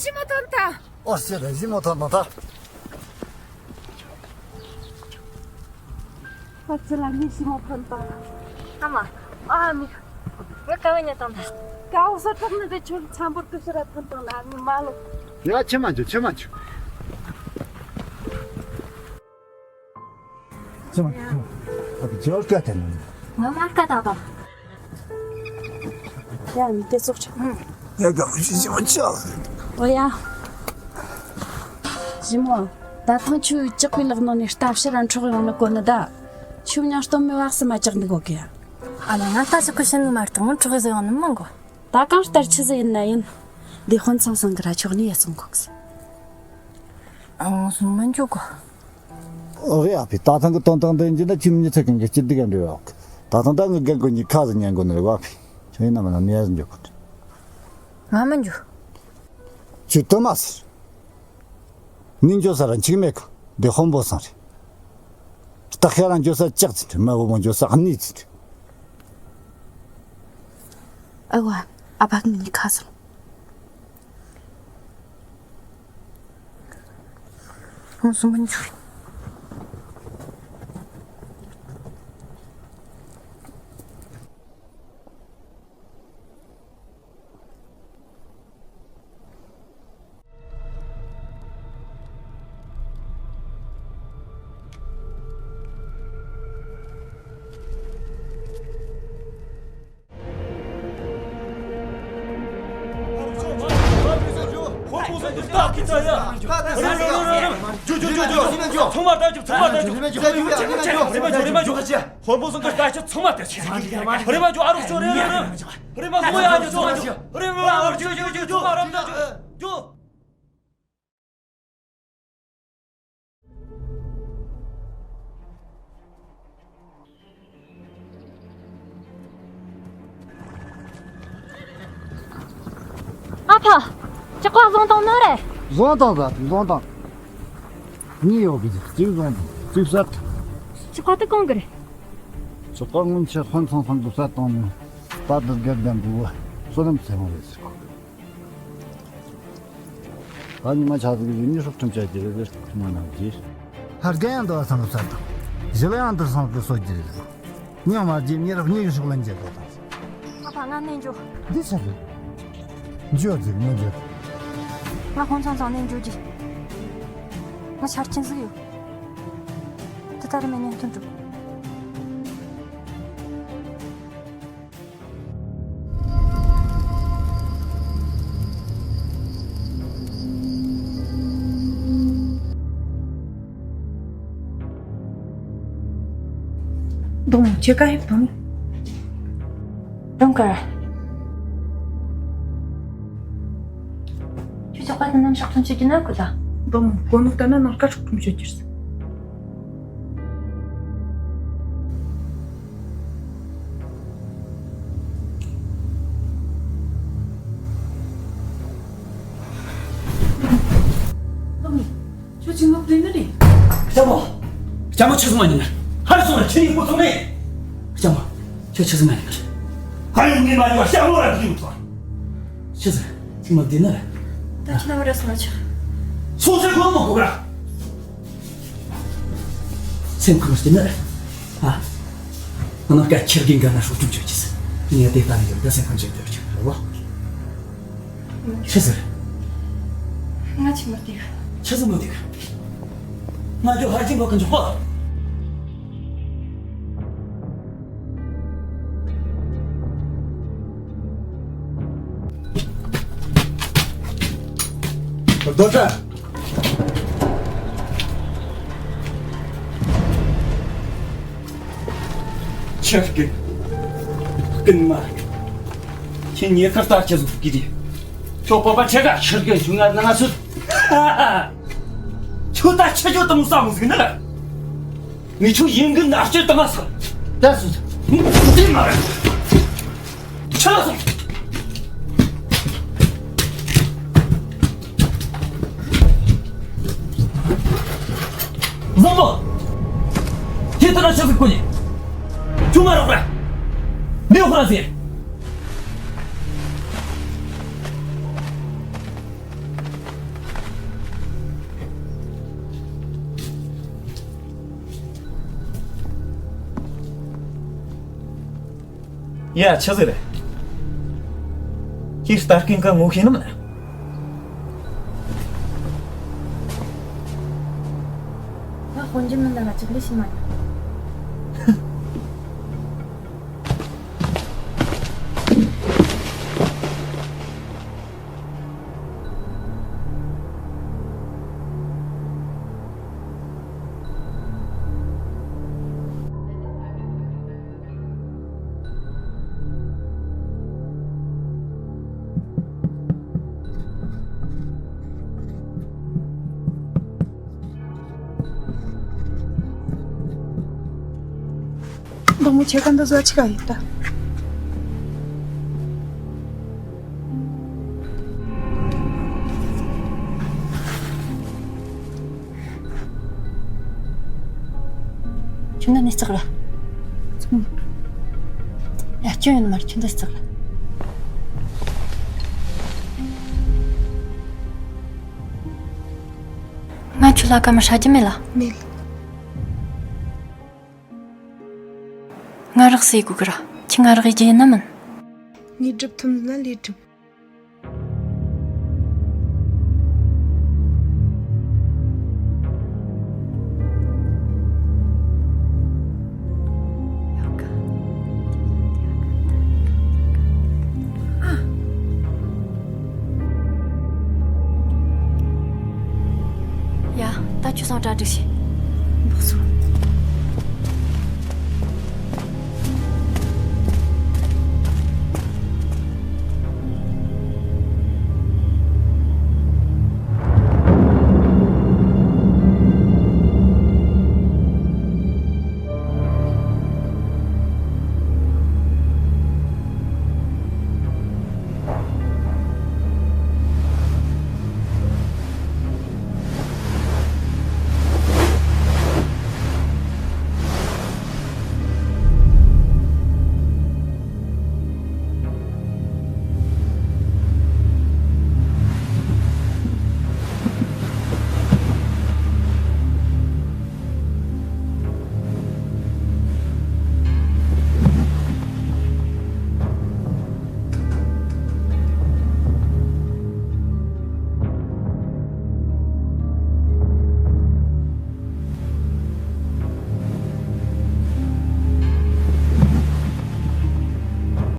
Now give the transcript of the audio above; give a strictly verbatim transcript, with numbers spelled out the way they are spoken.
ཞི་མོ་ཐོན་ཐལ། ཨོ་ཟེར་རེ་ཞི་མོ་ཐོན་ཐལ། ཨ་ཙི་ལ་ངའི་ཞི་མོ་ཐོན་ཐལ། ཨ་མ། ཨ་མི། ངས་ཀ་བ་ཉོས་བཏང་ཐལ། ཀ་བ་ས་ཐོག་ནས་རེ་ཆུ་ཚང་པོར་ཀུ་ཤུ་ར་ཐོན་བཏང་ལ་ངས་མ་ལོ། ཡ་ཕྱི་མ་འཇུ་ཕྱི་མ་འཇུ། ཅི་མ། ཨ་ཅོ་སྐད་དེ་ནི། ང་མ་སྐད་ད་དང་། ཡ་མི་དེ་ཙོག་ཆ། ཡ་ག་མི་ཤི་ཅི་མ་ཆ། ཨོ་ཡ། ཞི་མོ། ད་ཐང་ཆུ་ལྕགས་པའི་ལག་ནང་ནས་རྟ་ཕྱི་ར་འཕྲོག་ཡོང་ནི་གོ་ནི་ད། ཆུ་མྱང་སྟོན་མི་བག་སི་མ་ལྕགས་འདི་གོ་གི་ཡ། ཨ་ལ་ང་རྟ་ཞིག་གི་ཤི་ནི་མ་གཏོང་འཕྲོག་ཟེ་ཡོང་ནི་མང་གོ། ད་གང་ལྟར་ཆི་ཟིག་ཡིན་ན་ཡིན། འདི་དཔོན་ཚང་ཚང་གི་ར་ཆོག་ནི་ཡ་སོང་གོ་གི། ཨང་སོང་མི་འཇུག་གོ། ཨོ་ཡ་ཕི་ད་ཐང་གི་དོན་དག་འདི་འཇི་ན་ཁྱིམ་མི་ཚེ་གང་གི་སྤྱི་སྡིག་ག་འདྲི་བ། ད་ཐང་ད་ངི་རྒན་གོ་ཉི་ཁ་ཟི་ཉན་གོ་ནི་རེ་བ་ཕི། ཁྱོད་ཡིན་ན་མ་ན་ནི་ཡ་ཟི་འཇོག་གོ། ང་མི་འཇུག། ཁྱོད་དུ་མ་ཟེར། ནི་འཇོ་ས་ར་འཆིག་མེད་ག་འདི་དཔོན་པོ་སང་རེད། སྟག་ཤ་ར་འཇོ་ས་ལྕགས་ཚི་འདྲི་མ་བུ་མོ་འཇོ་ས་གནས་ཚི་འདྲི། ཨ་བ། ཨ་ཕ་གི་ནི་ཁ་སང་། ཧོན་སུམ་བུན་ཆུ། ཨ་ཕ། ཅག་པ་བཟུང་བཏང་ནི་རེད། བཟུང་བཏང་ཟ་བཟུང་བཏང་། གཉིས་ཡོད་གི་གཅིག་བཟུང་བཏང་གཅིག་བསད། ཅག་པ་དེ་གང་གི་རེད། ཅག་པ་སྔོན་ཆད་ཧོན་ཚང་ཚང་གི་བསད་བཏང་ནི། ད་དུ་སྒེར་ལྡན་འདུག་བ། བསོད་ནམས་ཆེན་མོ་རེད་ཟེར་གོ། ད་ཉི་མ་ཆ་ཟིག་ཡིན་ནི་སྲོག་ཁྲིམས་བཅད་ཀྱི་རེད་ཟེར་ཁོ་མ་ནང་གིས། ཧར་རྒན་ཡང་འདི་བ་ཚང་གི་བསད་དང་། ཞི་ལི་ཡང་འདིར་སོང་གི་གསོད་ཀྱི་རེད་ཟེར། ཉི་མ་རྗེས་མི་རབས་གཉིས་ཀྱི་སྲོག་ལན་འཇལ་དགོས་དང་། ཨ་ཕ་ང་གནས་འགྱོ། འདི་ཆ་རེད། འགྱོ་ཟིག་མི་འགྱོ། ང་ཧོན་ཚང་ཚང་གནས་འགྱོ་གི། ང་ཆ་རྐྱེན་ཟིག་ཡོད། དེ་ལྟར་མེད་ཉན་ཐུན་གྲུབ། གདོང་མོ་ཁྱེད་ཀ་ཡིབ་དང་། གདོང་ཀ། ཁྱོད་ཅག་པ་དེ་ནམ་ཕྱོགས་ཐོན་ཆེ་གི་ན་གོ་ད། གདོང་མོ་གོ་ནོ་ལྟ་ན་ནང་ཀ་ཕྱོགས་ཐོན་ཆེ་གྱུར་སོང་། ཁྱོད་ཅི་མོ་བདེ་ནི་རེད། ལྕམ་མོ། ལྕམ་མོ་ཆི་ཟིག་མ་ཉན་ན། ཧར་སོང་ལ་ཁྱེད་ཡིན་པོ་ཚོང་མེད། ལྕམ་མོ། ཁྱོད་ཆི་ཟིག་མ་ཉན་ན། ཧར་ཡོང་ངེས་མ་ཡོང་ལྕམ་མོ་ར་བདེ་ཡོང་ཐོག་ཆི་ཟིག་ཅི་མོ་བདེ་ནི་རེད། ད་ཁྱེད་ན་བ་ར་སོང་ཆ། སོང་ཟེར་གོ་མོ་གོ་ག་སེམས་ཁུར་ཟེར་ནི། ཨ། ང་ནམ་སྐད་ཆེར་གིན་ག་ན་ཧྲུག་ཅུང་ཆོད་ཀྱི་ཟེར། ངས་དེ་ལྟར་ཡོད་ད་སེམས་ཁམས་ཆེར་འདོད་ཀྱི་རེད་བ། ཆི་ཟེར། ང་ཆི་མ་བདེ་ག་ཆི་ཟེར་མ་བདེ་ག་ང་ཚོ་ཧར་ཅིང་གོ་གི་འཇོག་པ། རྡོ་བཀྲ། ཆེར་གི། ཀུན་མ། ཁྱེད་ཉེ་ཁར་ལྟ་ཆེ་ཟུག་གི་རེད། ཁྱོད་པོ་པ་ཆེ་ག་ཆེར་གི་ཆུང་ང་ན་སུ། ཁྱོད་ད་ཆེ་ཆོ་དང་ས་མོ་ཟིག་ན། ངས་ཁྱོད་ཡིན་གི་ན་ཆེ་དང་ས། ད་སུ། དེ་མ་རེད། ཆ་ལ་སོང་། བཟང་པོ། ཁྱེད་ལྟ་ན་ཆི་ཟིག་གོ་ནི། ཁྱོད་མ་རོགས་ར། མི་ཧོ་ར་ཟེར། ཡ། ཆི་ཟིག་རེད། ཁྱེད་ལྟ་མཁན་གི་ངོ་ཤེས་ནི་མིན། ང་དཔོན་རྒྱུ་མིན་ན་ང་ཅིག་ལས་ཤི་མ་ཡིན། འབངས་མོ་ཁྱེད་ཀ་འདི་བཟོ་ཆི་ག་ཡིན་ད། ཁྱོད་འདི་ནས་བརྩེགས་ལ། ཡ། སྐྱོན་ཡོད་ནི་མ་རེད། ཁྱོད་འདི་བརྩེགས་ལ། ང་ཁྱོད་ལ་སྐར་མ་ཧྲ་རྒྱུ་མེད་ལ། མེད། ང་རག་ཟེར་དགོས་གི་ར། ཁྱོད་ང་རག་ཡེ་རྒྱུ་ཡིན་ན་མིན། ངས་སྒྲུབ་ཐུབ་ན་ལས་སྒྲུབ། ཡ། ད་ཁྱོད་སང་གྲ་སྒྲིག་བྱེད། འབག་སོང་།